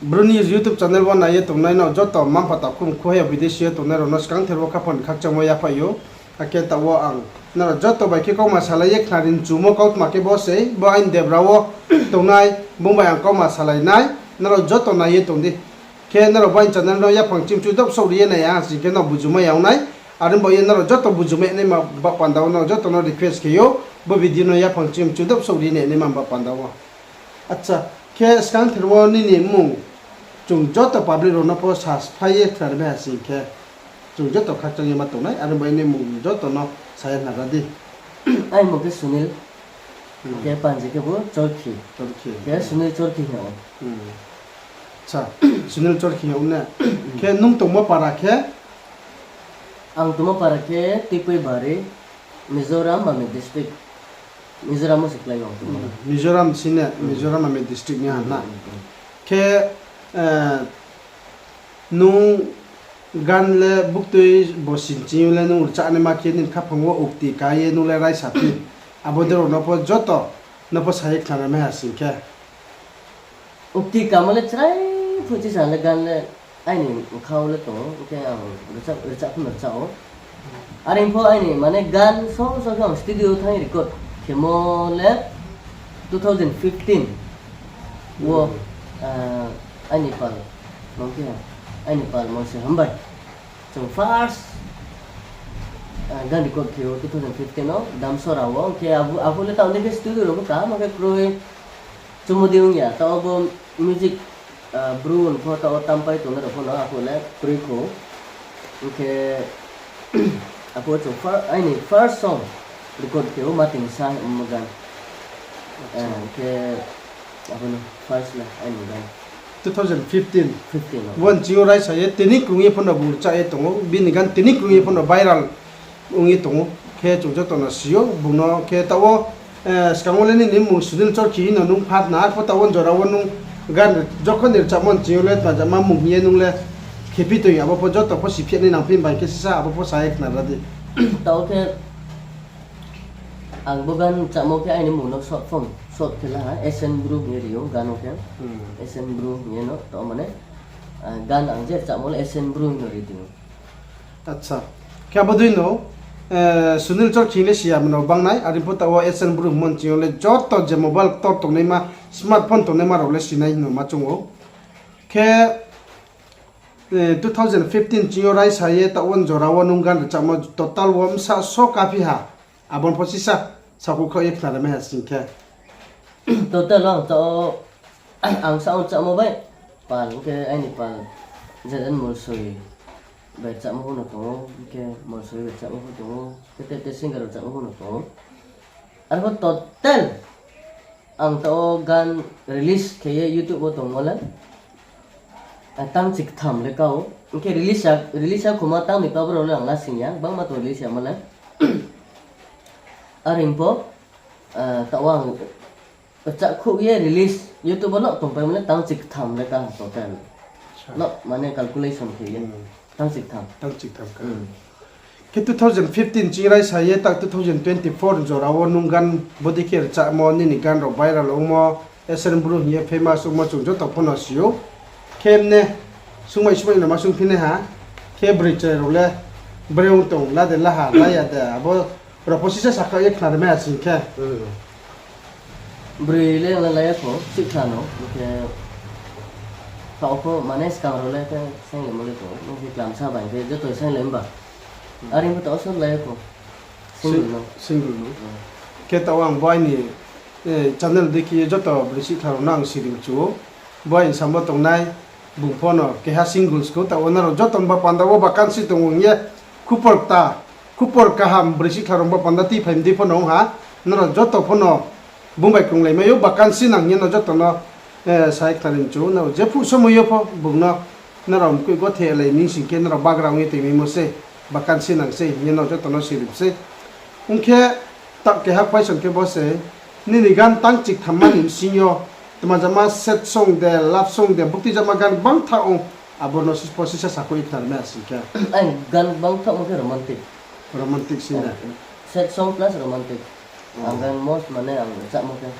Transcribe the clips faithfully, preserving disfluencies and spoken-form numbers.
Bru News YouTube channel wo nai ye tongnai nrao joto mma-mpha takhu mkhu hai yo bidesi yo tongnai rao no skangther wo khaphang ni khakchangmo yaphaih ou. Akhe taoh wo ang nrao joto bai khe kauma salai ye khnari mchumo kautma khe bo sei, bo aini debra wo tongnai, bung bai ang kauma salai nai, nrao joto nai ye tong di. Khe nrao bo aini channel no yaphang chimchu dopsouh ri ye nai ya sing khe no bujumai ya ong nai. Are bo ye nrao joto bujumai naima ba panda wo nrao joto no request khe ou, bo video no yaphang chimchu dopsouh ri ye nai naima ba panda wo. Acha, khe skangther wo nini mmung chung joto public rao no pho sa sphái ye khnari mai ha sing khe, chung joto khakchang ye ma tongnai, are bo ye nini mmung joto no sa ye khnari di. Aini mmung khe Sunil. Khe panji khe bo Chorkhi. Chorkhi. Khe Sunil Chorkhi hing ou. Acha, Sunil Chorkhi hing ou ne. Khe nung tongmo para khe? Ang tongmo para khe Tuipuibari, Mizoram, Mamit district. Mizoram wo se klái ou ang tongmo. Mizoram si ne, Mizoram Mamit district ni ha na. Khe nung gan le buktui bo sinching yo le nung rchanaima khe nini khaphang wo ukti ka ye nung le raisa phi. Abo de rao no pho joto no pho sa ye khnari mai ha sing khe. Ukti kamo le chrai phuh chisa le gan le aini bkha wo le tong ou, hing khe ang rchah, rchah pho no rchah ou. Are pho aini mane gan song song khe ang studio thanng record khemo le two thousand fifteen wo, aini pal, mangphi ha, aini pal Monsi Hambai. Chung first gan record khe ou two thousand fifteen wo, Damsora wo, hing khe abo, abo le taoh ni khe studio rao pho kaham khe kroi. Chumudi ong ya, taoh bo music, bru pho taoh tampai tongnai rao pho no, aphuh le kroi kho. Hing khe aphuh chung fir-, aini first song record khe ou Matingsa hingmo gan. Hing khe abo no first le aini gan. Two thousand fifteen. Fifteen wo. Bo ni ching yo raisa ye tini krung ye pho no bung rchah ye tong ou, bini gan tini krung ye pho no viral ong ye tong ou. Khe chung joto no si ou, bung no khe taoh wo, skang wo le nini mmung Sunil Chorkhi hing no nung phatna, arpho taoh wo jora wo nung gan jokhon ni rchahmo ni ching yo le tma jama mmung hing ye nung le khephi tong, abo pho joto pho siphi nai nang phi bai khe sisa abo pho sa ye khnari di. Taoh khe ang bo gan rchahmo khe aini mmung no short form, short khe la ha, S N Bru hing ye ri ou gan no khe. S N Bru hing ye no, taoh mane, gan ang je rchahmo le S N Bru hing no ri di ou. Acha. Khe abo dei no, Sunil Chorkhi le si ya mano bangnai, are pho taoh wo S N Bru hingmo ni ching yo le joto je mobile ktor tongnaima, smartphone tongnaima rao le sinai hing no ma choung ou. Khe two thousand fifteen ching yo raisa ye taoh wo jora wo nung gan rchahmo total wo bsa so kaphi ha, abo no pho sisa sakhouh khaoh ye khnari mai ha sing khe. Total wo ang taoh, ang sa ang rchahmo bai, pal, hing khe aini pal, J N Molsoi bai rchahmo pho no tong ou, hing khe Molsoi bai rchahmo pho tong ou, khe te te singer rchahmo pho no tong ou. Arpho total ang taoh wo gan release khe ye YouTube wo tongmo le, tang chiktham le ka ou. Hing khe release ya, release ya khoma tang ni pa brouh le ang la sing ya, gbangma tong release yamo le. Are pho, taoh wo ang rchahkhouh ye release YouTube wo no tongpaimo le tang chiktham le ka total. No mane calculation khe ye. Tang chiktham. Khe two thousand fifteen ching raisa ye tak two thousand twenty-four jora wo nung gan bodei khe rchahmo, nini gan rao viral ongmo, S N Bru hing ye famous ongmo chung joto pho no si ou. Khe mne sungmai sungmai no ma sungphi nai ha. Khe broi chrai rao le broi ong tong la de, la ha, la ya de, abo rao pho sisa sakhaoh ye khnari mai ha sing khe. Broi le ang le la ya kho, sihkhla no, hing khe taoh pho mane skang rao le khe sainglaimo le tong ou, hing khe klamsa bai khe joto sainglai mba. Are pho taoh so la ya kho, single no. Khe taoh ang bo aini channel dei khe ye joto broi sihkhla rao no ang sirimchu ou. Bo aini samo tongnai, bung pho no keha singles kho, taoh wo nrao joto ni ba panda wo vacancy tong ou hing ye, khupor kta, khupor kaham broi sihkhla rao ba panda tui phai mdi pho no ong ha, nrao joto pho no bung bai krunglaimai ou, vacancy nang hing ye no joto no, sai khnari mchu ou, nrao jephuh somoi yo pho bung no nrao mkoih gothe lai ni sing khe nrao bagra ong ye toimaimo sei, vacancy nang sei hing ye no joto no sirim sei. Ong khe, taoh keha question khe bo se, nini gan tang chiktham ma ni bsing yo, tma jama sad song de, love song de, buktui jama gan gbang thaoh ong, abo no pho sisa sakhouh ye khnari mai ha sing khe. Aini gan gbang thaohmo khe romantic. Romantic sing de. Sad song plus romantic. Ang gan most mane ang rchahmo khe.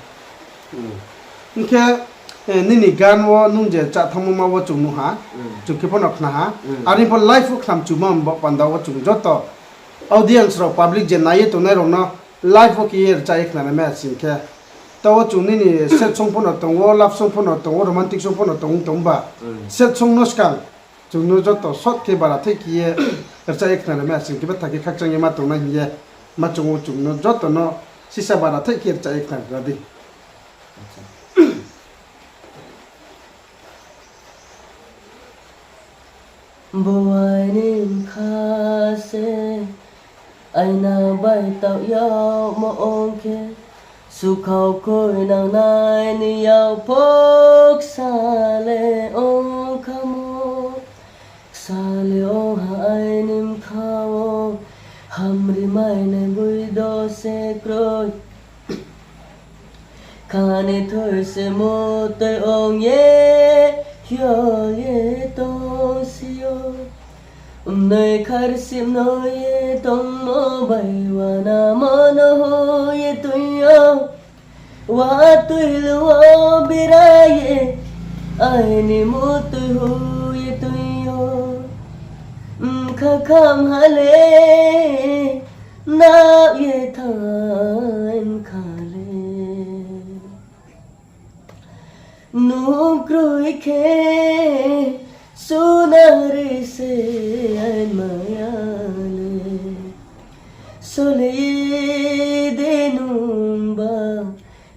Ong khe, Nini gan wo nung je rchah thanngmo ma wo chung nuh ha, chung khe pho no khna ha. Are pho live wo khnamchuma bo panda wo chung joto audience rao, public je nai ye tongnai rao no live wo khe ye rchah ye khnanai mai ya sing khe. Taoh wo chung nini sad song pho no tong ou, love song pho no tong ou, romantic song pho no tong ou, tong ba. Sad song no skang chung no joto short khe bara thaih khe ye rchah ye khnanai mai ya sing khe, betha khe khakchang ye ma tongnai hing ye ma chung ou, chung no joto no sisa bara thaih khe rchah ye khna ra di. Bo aini bkha se, aina bai taoh yagmo ong khe, sukhao koi nangnai ni yak pho ksa le ong khamo. Ksa le ong ha aini bkha wo, hamri mai nai boi do se kroi. Kha ni thoi se mutoi ong ye, hio ye tong si ou. Mnoi kharsip no ye tongmo bai uanamo no hu ye tui ou. Watoi lu wo bera ye, aini mutoi hu ye tui ou. Bkha kham ha le, nao ye thanng kha le. Nung kroi khe, sunari se aini maya le. Sole ye de nungba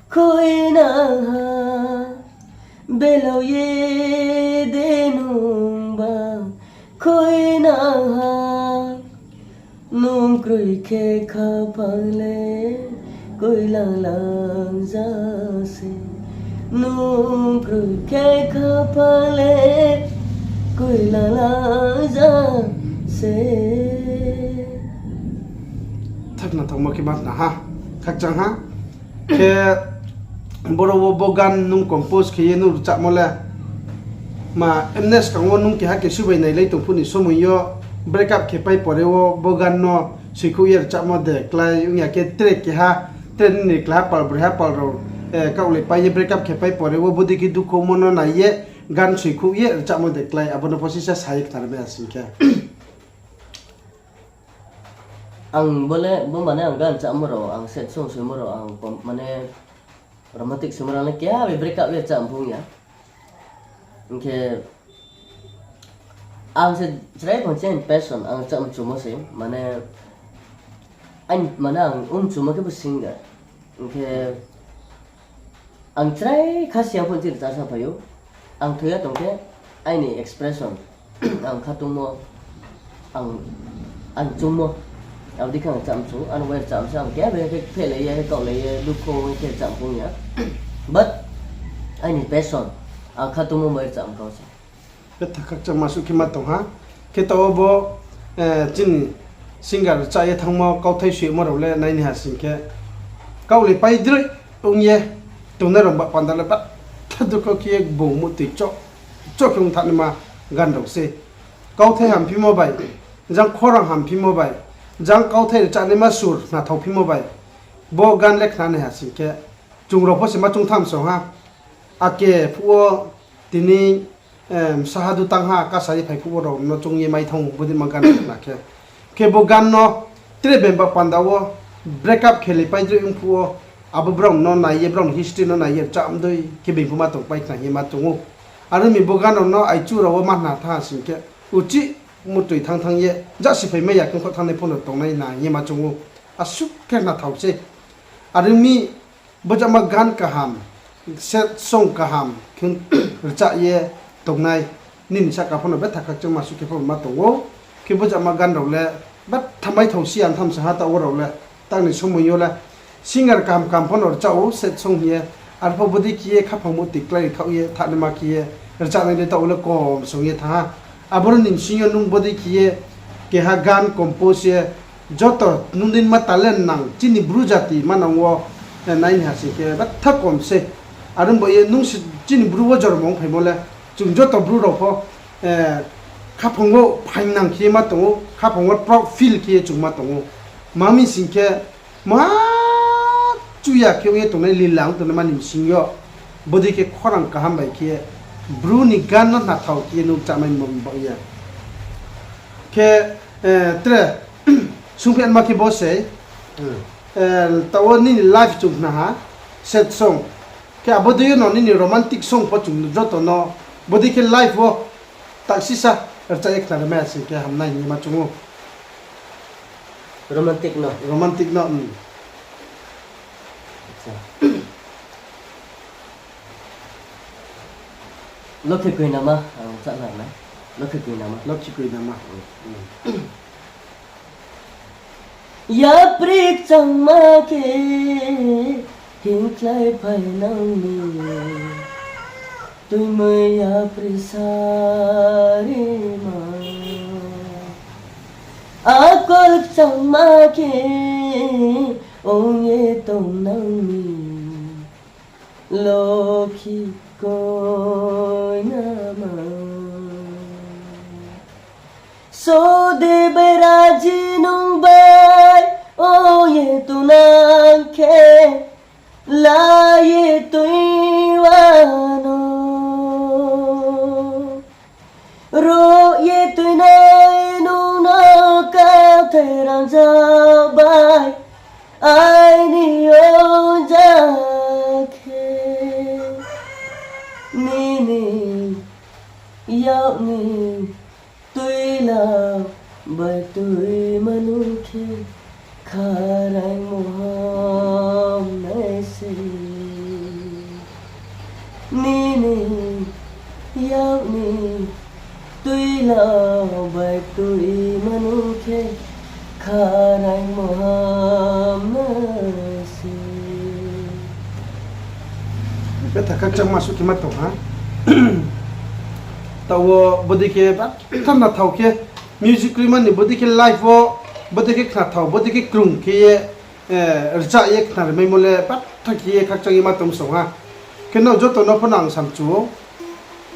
khuinang ha, belao ye de nungba khuinang ha. Nung kroi khe khaphang le koilang langza se. Nung kroi khe khaphang le koilang langza se. Thakna thangmo khe ma khna ha, khakchang ha. Khe boro wo bo gan nung compose khe ye nung rchahmo le, ma, mne skang wo nung keha kesu bai nailai tong phuh ni somoi yo, breakup khe pai pore wo bo gan no soikhouh ye rchahmo de klái ong ya khe tre keha, tre nini klaha pal broiha pal rao, kaohlai pai ye breakup khe pai pore wo bodei khe dukhomo no nai ye gan soikhouh ye rchahmo de klái, abo no pho sisa sa ye khnari mai ya sing khe. Ang bo le, bo mane ang gan rchahmo rao, ang sad song soimo rao, ang mane romantic soimo rao le keha bai breakup ye rchah phung ya. Hing khe ang se chrai phang se aini passion, ang rchah mchumo se, mane, aini, mane ang mchumo khe bo singer. Hing khe ang chrai kha siya pho chini rchah sa phai ou. Ang thoi ya tong khe aini expression, ang khatungmo, ang, ang chungmo, abo dei khe ang rchah mchu, ano bai rchah mchu, ang keha bai khe phehlai ye, kaohlai ye, dukho ong khe rchah phung ya. But aini passion, ang khatungmo bai rchah mkau se. Betha khakchangma suh khe ma tong ha. Khe taoh wo bo, chini singer rchah ye thanngmo kauthai soimo rao le nai ni ha sing khe, kaohlai pai droi ong ye tongnai rao ba panda le betha dukho khe ye bung muhtoi choh, choh khe ong thanngnaima gan rao se. Kauthai hamphimo bai, jang khorang hamphimo bai, jang kauthai rchahnaima sur khnathaophimo bai, bo gan le khna nai ha sing khe, chung rao pho se ma choung tham song ha. Ake phuh wo tini, bsa ha du tang ha, kasa ye phai phuh wo rao no choung ye mai thanng ou, bodeima gan khna khe. Khe bo gan no tre bemba panda wo breakup khe le pai droi ong phuh wo, abo brao no nai ye, brao ni history no nai ye rchah mdei khe being pho ma tong pai khna hing ye ma choung ou. Aro mi bo gan rao no aichu rao wo ma khna thanng ha sing khe, uchih muhtoi thanng thanng ye, jasi phai mai ya khe ongkho thanngnai pho no tongnai na hing ye ma choung ou. Asuh khe khnathao se. Are ong mi, bojama gan kaham, sad song kaham khe rchah ye tongnai, nini sahka pho no betha khakchangma suh khe pho ma tong ou. Khe bojama gan rao le betha maithao si ya tham sa ha taoh wo rao le, tang ni somoi yo le. Singer kaham kaham pho no rchah ou, sad song hing ye. Arpho bodei khe ye khaphang muhtoi klái khaoh ye, thanngnaima khe ye, rchahnai le taoh wo le kom song ye thanng ha. Aboro ni bsing yo nung bodei khe ye, keha gan compose ye, joto nung dei ma talent nang, chini Bru jati manang wo, nai ni ha sing khe betha kom se. Are ong bo ye nung se chini Bru wo jormo ong phaimo le, chung joto Bru rao pho, khaphang wo phaingnang khe ye ma tong ou, khaphang wo proud feel khe ye chung ma tong ou. Ma mi sing khe, ma chuya khe ong ye tongnai lila ong tongnaima ni bsing yo, Bodei khe khorang kaham bai khe Bru ni gan no nathao khe ye nung chámai mom bao ye. Khe, eh, tre, sungphi anma khe bo sei, eh, taoh wo nini live chung khna ha, sad song. Khe abo dei yo no nini romantic song pho chung joto no, bodei khe live wo taksisa rcha ye khna ri mai ya sing khe hamnai hing ye ma chung ou. Romantic no? Romantic no, um. Acha. Lokhi koinama, ang chá na nai. Lokhi koinama. Lokhi koinama. Yapri kchangma khe hingkhlai phainang ni, tuimui yapri sarima. Akol kchangma khe ong ye tongnang ni, lokhi koinama. Sode bai raji nung bai ong ye tongnang khe, la ye tui wa no. Ro ye tuinai nung no kauthai rangzag bai, aini yo ja khe. Nini yak ni tuila bai tuima nung khe, kharaimo hamnai se. Nini yak ni tuila bai tuima nung khe, kharaimo hamnai se. Betha khakchangma suh khe ma tong ha. Taoh wo bodei khe ba thamna thao khe, music kroima ni bodei khe live wo, bodei khe khnathao, bodei khe krung khe ye, eh, rcha ye khna ri maimo le betha khe ye khakchang ye ma tong song ha. Khe no joto no pho no ang samchu ou.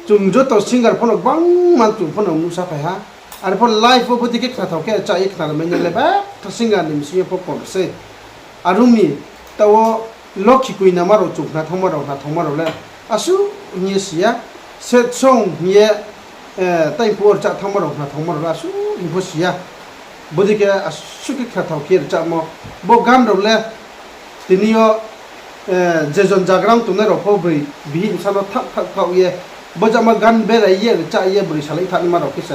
Chung joto singer pho no gbangma chung pho no nuhsa phai ha. Are pho live wo bodei khe khnathao khe rcha ye khna ri maimo le betha singer ni bsing yo pho kom sei. Are ong mi, taoh wo lokhi koinama rao chung khna thanngma rao, khna thanngma rao le asuh hing ye si ya, sad song hing ye, eh, tai phuh wo rcha thanngma rao, khna thanngma rao le asuh hing pho si ya. Bodei khe asuh khe khnathao khe rchamo. Bo gan rao le tini yo, eh, je jon jagra ong tongnai rao pho broi bihih bsa no thak thak khaoh ye, bo jama gan berai ye rcha ye broi salai thanngma rao khe se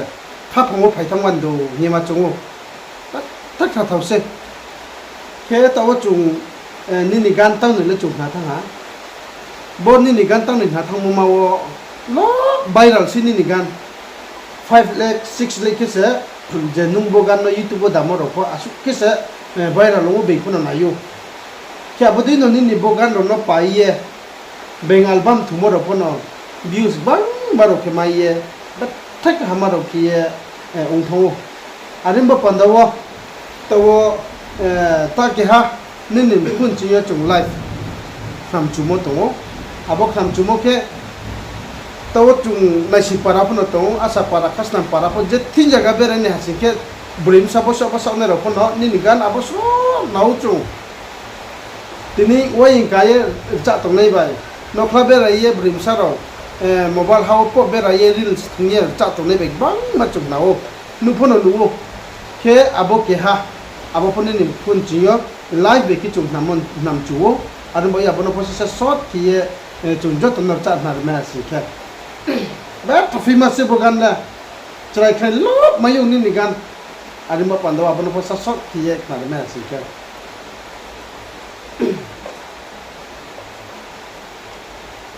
khaphang wo phai thanngma ni do hing ye ma chung ou. Betha khnathao se. Khe taoh wo chung, eh, nini gan tangnoi le chung khna thanng ha. Bo nini gan tangnoi khna thanngmo ma wo lo viral se nini gan. Five lakh, six lakh khe se, je nung bo gan no YouTube wo damo rao pho asuh khe se, eh, viral ong ou, being pho no nai ou. Khe abo dei no nini bo gan rao no pai ye, being album thumo rao pho no views gbangma rao khe mai ye, betha kaham rao khe ye, eh, ong thanng ou. Are ong ba panda wo, taoh wo, eh, ta keha nini mkhu nching yo chung live khramchumo tong ou. Abo khramchumo khe taoh wo chung Naising para pho no tong ou, Asa para, Khasnam para pho, je thing zaga berai ni ha sing khe, broi bsa bosa bosa ongnai rao pho no nini gan abo sro nao chung. Tini uaing ka ye rcha tongnai bai, nokhla berai ye broi bsa rao, eh, mobile ha wo pho berai ye reels thung ye rcha tongnai bai gbangma chung khna ou, nuh pho no nuh ou. Khe abo keha, abo pho nini mkhu nching yo live bai khe chung khnamo, khnamchu ou. Are ong ba ye abo no pho sisa short khe ye, eh, chung joto no rcha khna ri mai ya sing khe. Betha famous se bo gan le. Chrai khlai lop mai ou nini gan. Are ong ba panda wo abo no pho sisa short khe ye khna ri mai ya sing khe.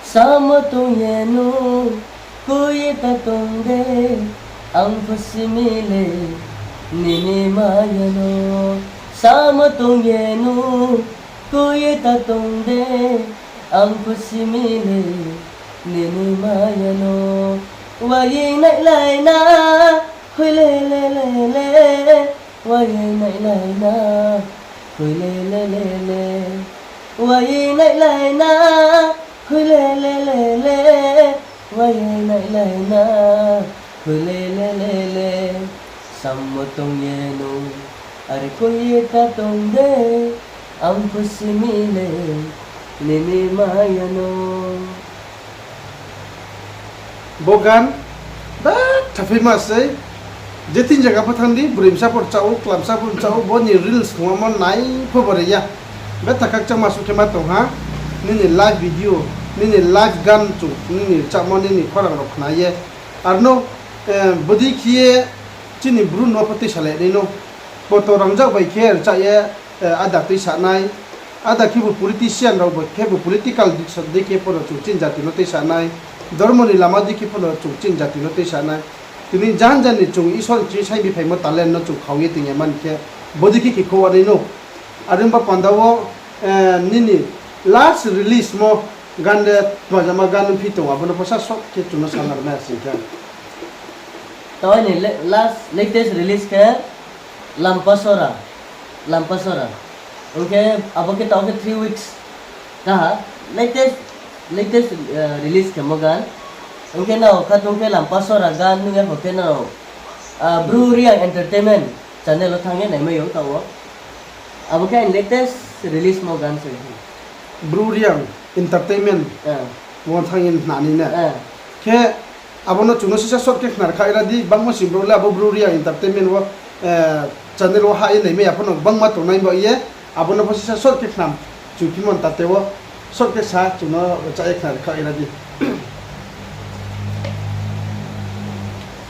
Samo tong ye nung, koi ye ta tong de, ang pho simi le, nini maya no. Samo tong ye nung, koi ye ta tong de, ang pho simi le, nini maya no. Waying naihlai na, hoi le le le le, waying naihlai na, hoi le le le le. Waying naihlai na, hoi le le le le, waying naihlai na, hoi le le le le. Samo tong ye nung, are koi ye ta tong de, ang pho simi le, Nini maya no. Bo gan betha famous sei. Je thing zaga pho thanng di, broi bsa pho rchah ou, kla bsa pho rchah ou, bo ni reels khongma mo nai pho bo ri ya. Betha khakchangma suh khe ma tong ha. Nini live video, nini live gan chung, nini rchahmo, nini khorang rao khna ye. Ar no, bodei khe ye chini Bru no pho tuisalai nai no. Poto rangjak bai khe rchah ye, ada tuisa nai. Ada khebu politician rao bai khebu political dei khe pho no chung chini jati no tuisa nai. Dormo ni lama dei khe pho no chung chini jati no tuisa nai. Tini janja ni chung Isor ni ching saing biphaimo talent no chung khau ye tong ya mani khe, bodei khe khe khou nai no. Are ong ba panda wo, nini last release mo gan de, tmajama gan ongphi tong, abo no pho sa short khe chung no sa narmai sing khe. Taoh ni last latest release khe Lampasora, Lampasora. Ong khe abo khe taoh khe three weeks kaha latest, latest release khemo gan. Ong khe nrao khatung khe Lampasora gan nung ya kho khe nrao Bru Reang Entertainment channel wo thanng ye naimai ou taoh wo. Abo khe aini latest release mo gan se. Bru Reang Entertainment wo thanng ye nani na. Khe abo no chung no sisa short khe khna rkha ira di, bangma sing brouh le abo Bru Reang Entertainment wo channel wo hah ye naimai ya pho no bangma tongnai ba ye, abo no pho sisa short khe khna chung phimo tate wo short khe sa chung no rchah ye khna rkha ira di.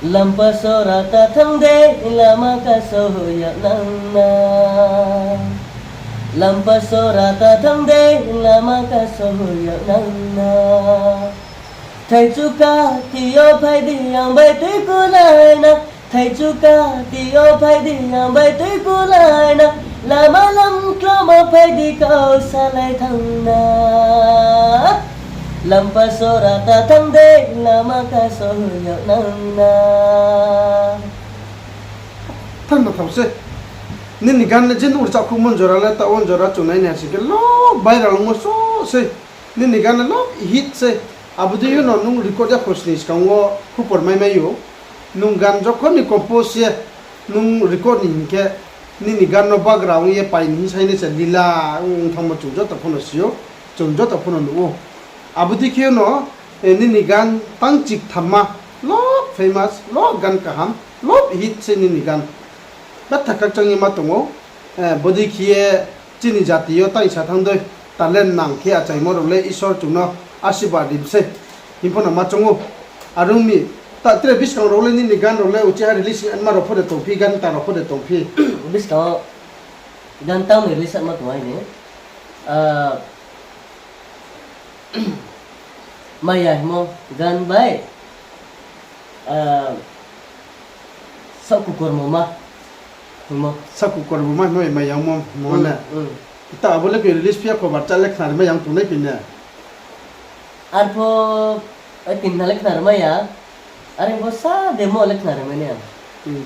Lampasora ta thanng de, lama kaso yag nang na. Lampasora ta thanng de, lama kaso yag nang na. Thaichu kati yo phai di ang bai tui kulai na. Thaichu kati yo phai di ang bai tui kulai na. Lama lam klama phai di kau salai thanng na. Lampasora ta thanng de, lama kaso yag nang na. Thanng na thao se. Nini gan le je nung rchahkhouhmo jora le taoh wo jora chung nai nai sing khe lo viral ongmo so se. Nini gan le lo hit se. Abo dei yo no nung record ya khosni skang wo khupor mai mai ou. Nung gan jokhon ni compose ye nung record ni hing khe, nini gan no bagra ong ye pai ni hing sai nai se lila ong thanngmo chung joto pho no si ou, chung joto pho no nuh ou. Abo dei khe no, nini gan tang chikthamma, lo famous, lo gan kaham, lo hit se nini gan. Betha khakchang ye ma tong ou, bodei khe ye chini jati yo tang sa thanng dei, talent nang khe achaimo rao le Isor chung no asirbad ri se hing pho no ma choung ou. Are ong mi, ta tre buskang rao le nini gan rao le uchih ha release ma rao pho de tongphi, gan ta rao pho de tongphi. Buskang wo gan tang ni release ma tong aini. Maya hingmo gan bai, saohkukormoma hingmo. Saohkukormoma hingmo bai maya ongmo hingmo na. Ta abo le khe release phi ya kho, barcha le khna rimai ya ong tongnai phi na. Arpho, tin khna le khna rimai ya. Are pho sa demo le khna rimai nai ang.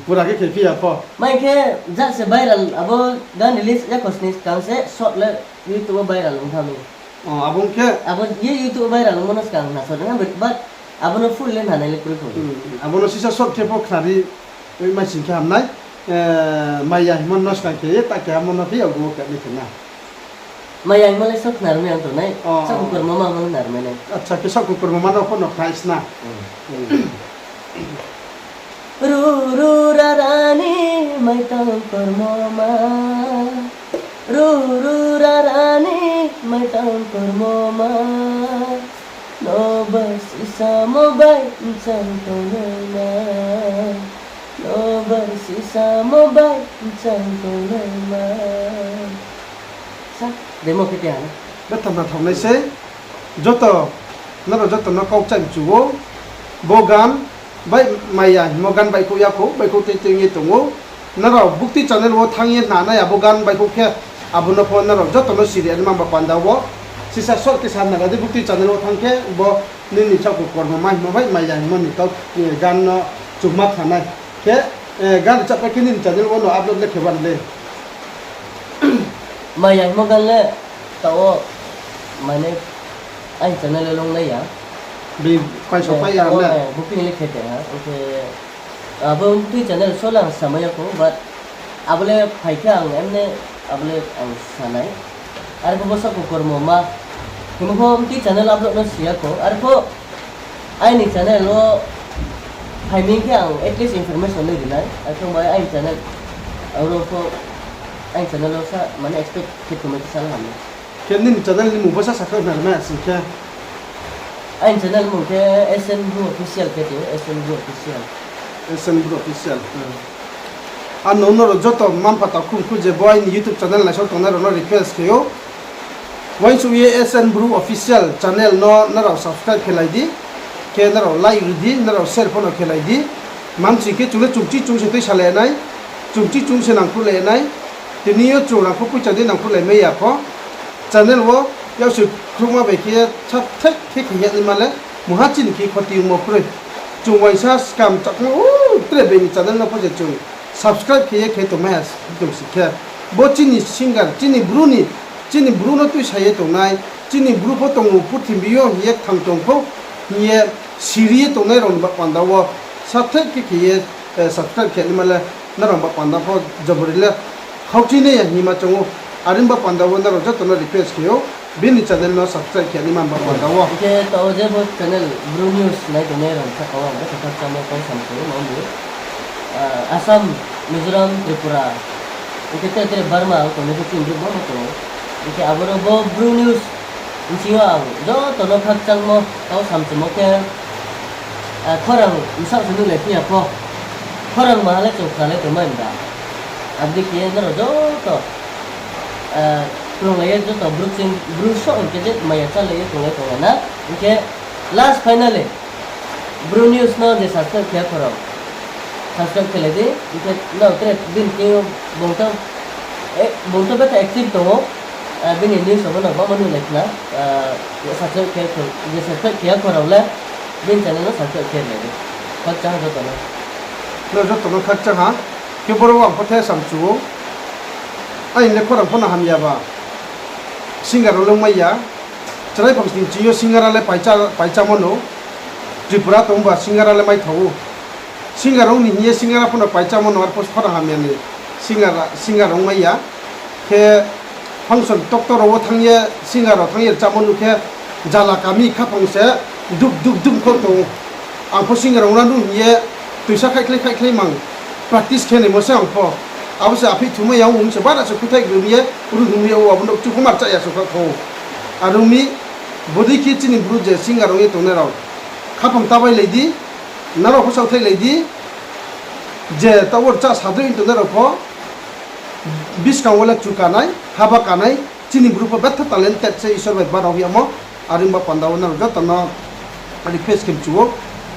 Pura khe khe phi ya pho. Mai khe jat se viral, abo gan release ya khosni skang se short le YouTube wo viral ong tha mi. Abo ong khe? Abo ye YouTube wo viral ongmo no skang khna short, but abo no full le khna nai le kroi kho. Abo no sisa short khe pho khna ri, oi mai sing khe ham nai. Maya hingmo no skang khe ye, ta keha mo no phi ya gu wo khe nai khe na. Maya hingmo le saohkukormoma hingmo no khna rimai nai. Acha, khe saohkukormoma no pho no khna sna. Ru ru ra ra ni maitang kormoma, ru ru ra ra ni maitang kormoma, nobar sisamo bai mchang tongnai na, nobar sisamo bai mchang tongnai na. Sa, demo khe keha na. Betha na thaonai sei. Joto, nrao joto no kau kchaih mchu ou. Bo gan bai maya hingmo gan baihkhouh ya khou, baihkhouh tei tei ong ye tong ou. Nrao buktui channel wo thanng ye khna nai abo gan baihkhouh khe, abo no pho nrao joto no siri ani mangba panda wo. Sisa short khe sa na la di, buktui channel wo thanng khe bo nini saohkukormoma hingmo bai maya hingmo ni kau, gan no chungma khna nai. Khe, gan rchahpai khe nini channel wo no upload le khe ban le. Maya hingmo gan le taoh wo, mane, aini channel le longnai ya. Bi paisok pai ya na. Booking le khe tong ha. Ong khe abo buktui channel so le ang samai ya khou, but abo le phai khe ang emne abo le ang sa nai. Are pho bo saohkukormoma, Khe bo pho mtui channel upload no si ya kho. Arpho aini channel wo phai mi khe ang at least information nai ri nai. Arpho bai aini channel, aro pho aini channel wo sa mane expect khe tongmai khe sal ham. Khe nini channel ni mmung pho sa sakhe na ma sing khe. Aini channel mmung khe S N Bru Official khe tong, S N Bru Official. S N Bru Official. Hmm. Ano nrao joto mma-mpha takhum khu je bo aini YouTube channel naisao tongnai rao no request khe ou. Uaingsouh ye S N Bru Official channel no nrao subscribe khe lai di. Khe nrao like ri di, nrao share pho no khe lai di. Mamsing khe chung le chungchi chung se tuisa le nai. Chungchi chung se nangkhruh le nai. Tini yo chung rang pho poicha di nangkhruh lai mai ya pho. Channel wo yak se khruhma bai khe ye subscribe khe khe ya naima le mungha chini khe khoti ongmo kroi. Chung uaingsa skam chakma, uh, tre bini channel no pho je chung subscribe khe ye khe tongmai ha tong si khe. Bo chini singer, chini Bru ni, chini Bru no tuisa ye tongnai, chini Bru pho tong ou purthimbi yo hing ye kthang tong pho hing ye siri ye tongnai rao ni ba panda wo subscribe khe khe ye, eh, subscribe khe naima le nrao ba panda pho jobori le khaukchinai ya hingma choung ou. Are ba panda wo nrao joto no request khe ou, bini channel no subscribe khe naima ba panda wo. Hing khe taoh je bo channel Bru News nai tongnai rao saka wo ang bo khakchangmo kau samchung ou, ma ong mi, ah, Assam, Mizoram, Tripura, hing khe tre tre Burma wo tongnai khe chini Bru bo no tong ou. Hing khe aboro bo Bru News bsing yo ang joto no khakchangmo kau samchungmo khe, ah, khorang bsaoh se nuhlai phi ya pho, khorang maha le chung khnalai tongmai mda. Abo dei khe nrao joto, ah, krunglai ye joto Bru ching, Bru soh hing khe je maya chálai ye krunglai tonglai na. Hing khe last finally Bru News no je subscribe khe ya khorang, subscribe khe lai di. Hing khe nrao tre bini thing yo bung to, eh, bung to betha active tong ou. Ah, bini news rao pho no bangma nuhlai khna, ah, subscribe khe, je subscribe khe ya khorang le bini channel no subscribe khe lai di. Khakchang ha joto no. Nrao joto no khakchang ha. Khe boro ang pho the samchu ou. Aini le khorang pho no hamya ba. Singer rao le ongmai ya. Chrai phangsni ching yo singara le paicha, paichamo no. Tripura tong ba singara le maithao ou. Singer ong ni hing ye singara pho no paichamo no, arpho khorang hamya ni singara, singer ongmai ya. Khe function tokto rao wo thanng ye, singer rao thanng ye rchamo nuh khe, jala kami khaphang se dup dup dup kho tong ou. Ang pho singer rao no nuh hing ye, tuisa khaihkhlai khaihkhlai mang practice khe naimo se ang pho. Abo se aphih thumai ya ong se bara se khuthai grum ye, ru hing ye, o abo no kchu pho ma rcha ya sokha kho. Are ong mi, bodei khe chini Bru je singer ong ye tongnai rao khaphang ta bai lai di, nrao pho saohthaih lai di, je taoh wo rcha sadoi tongnai rao pho, buskang wo le chu kanai, haba kanai, chini Bru pho betha talented se Isor bai barao yamo, are ong ba panda wo nrao joto no request khe mchu ou,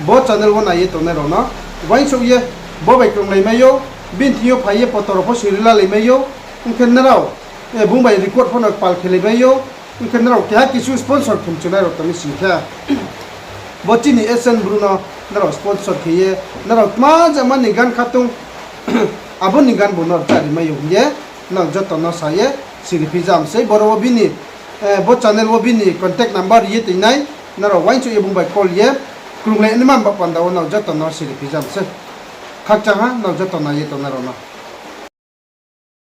bo channel wo nai ye tongnai rao no uaingsouh ye, bo bai krunglai mai ou, bini thing yo phai ye poto rao pho siri lalai mai ou, ong khe nrao, eh, bung bai record pho no pal khe lai mai ou, ong khe nrao keha kisu sponsor khe mchunai rao tong mi sing khe. Bo chini S N Bru no nrao sponsor khe ye, nrao tma jama ni gan khatung, abo ni gan bo no rchari mai ou hing ye, nrao joto no sa ye, siri phi jam sei, boro wo bini, eh, bo channel wo bini contact number ri ye tui nai, nrao uaingsouh ye bung bai call ye, krunglai naima ba panda wo nrao joto no siri phi jam sei. Khakchang ha, nrao joto nai ye tongnai rao no.